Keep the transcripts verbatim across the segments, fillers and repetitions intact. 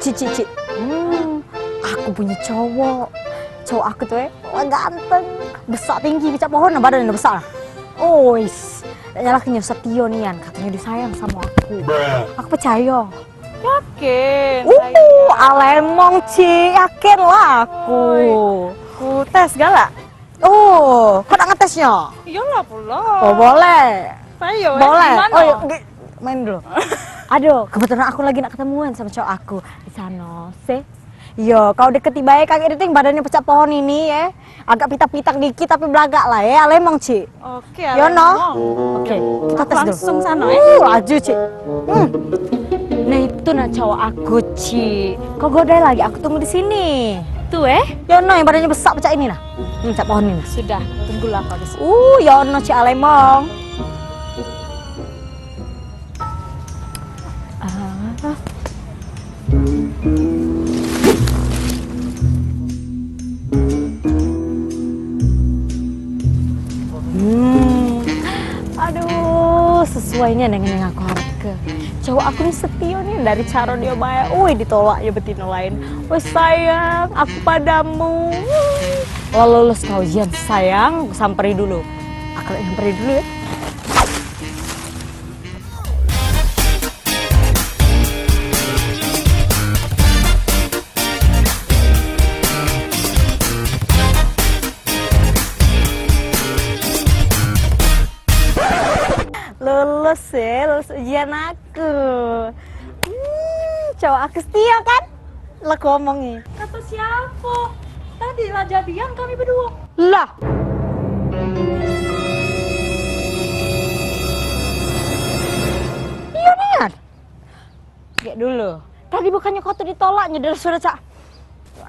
Cik, cik, cik. Hmm, aku punyo cowok. Cowok aku tu, eh, wah, ganteng. Besak tinggi, pecak pohon, badan besak. Ois, dak nyalah kenyo, setio nian, katonyo disayang samo aku. Aku percayo. Yakin? Uh, alemong, cik, yakin lah aku. Oi, ku tes galak. Oh, kau nak ngetesnyo? Iyalah pula. Oh, boleh. Ayo, eh, boleh. Di mano? Oh, iya, di, main dulu. Aduh, kebetulan aku lagi nak ketemuan samo cowok aku di sano, sih. Yo, kau deketi bae kagek, Riting, badannyo pecak pohon ini, ye. Agak pitak-pitak dikit tapi belagak lah, ye. Alemong, cik. Oke, yo, no? Alemong. Oke, kita tes dulu. Langsung sano, eh. Uh, laju, cik. Hmm. Nah, itu nah cowok aku, cik. Kau godai lagi, aku tunggu di sini. Tuh, eh. Yo, no, yang badannya besak pecak ini nah. Hmm, pecak pohon ini. Sudah, tunggulah kau di sini. Uh, yo, no, cik, alemong. Ah. Hmm. Aduh, sesuai nian dengan yang aku harapke. Cowok aku ni setio ni dari caro dio bae. Oi, ditolak yo betino lain. Oi sayang, aku padamu. Wih. Lalo lulus kau ujian sayang, aku samperi dulu. Aku nyamperin dulu ya. Lulus ya, lulus ujian aku. Hmm, cowok aku setia kan? Lah, ku omongi. Kata siapa? Tadi lah jadian kami berdua. Lah. Iyo nian. Cek dulu. Tadi bukannya kau tu ditolaknya, dari sudah cak.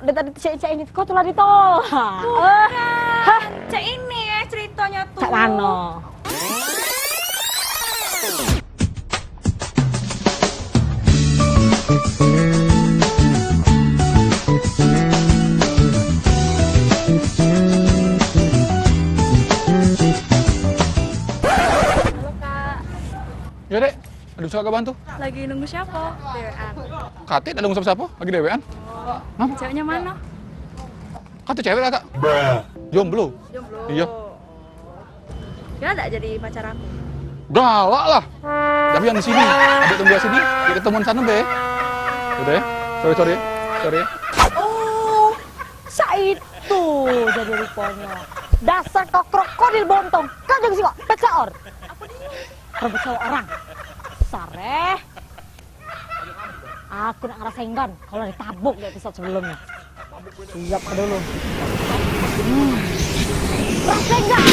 Dari tadi cek cek ini kau tu lah ditolak. Bukan. Eh. Hah? Cek ini ya ceritanya tuh. Cak mano? Halo, Kak. Yo, Dek. Aduh, siapa kawan tu? Lagi nunggu siapa? Dewean. Katik dak nunggu siapa-siapa, lagi dewean. Oh. Hah? Ceweknya mana? Kata cewek lah, Kak. Jomblo. Jomblo. Iya. Galak jadi pacar aku? Galak lah. Tapi yang di sini, ada tunggu sini, kita ketemuan sana be. Udah ya. Sorry, sorry. Sorry. Oh, sa itu jadi rupanya. Dasar kau krokodil bontong. Kau jangan sih kok, pecah or. Rebut cowok orang. Dasar eh. Aku nak ngerasain kan kalau ditabuk di episode sebelumnya. Siap ke dulu. Hmm. Rasain gak?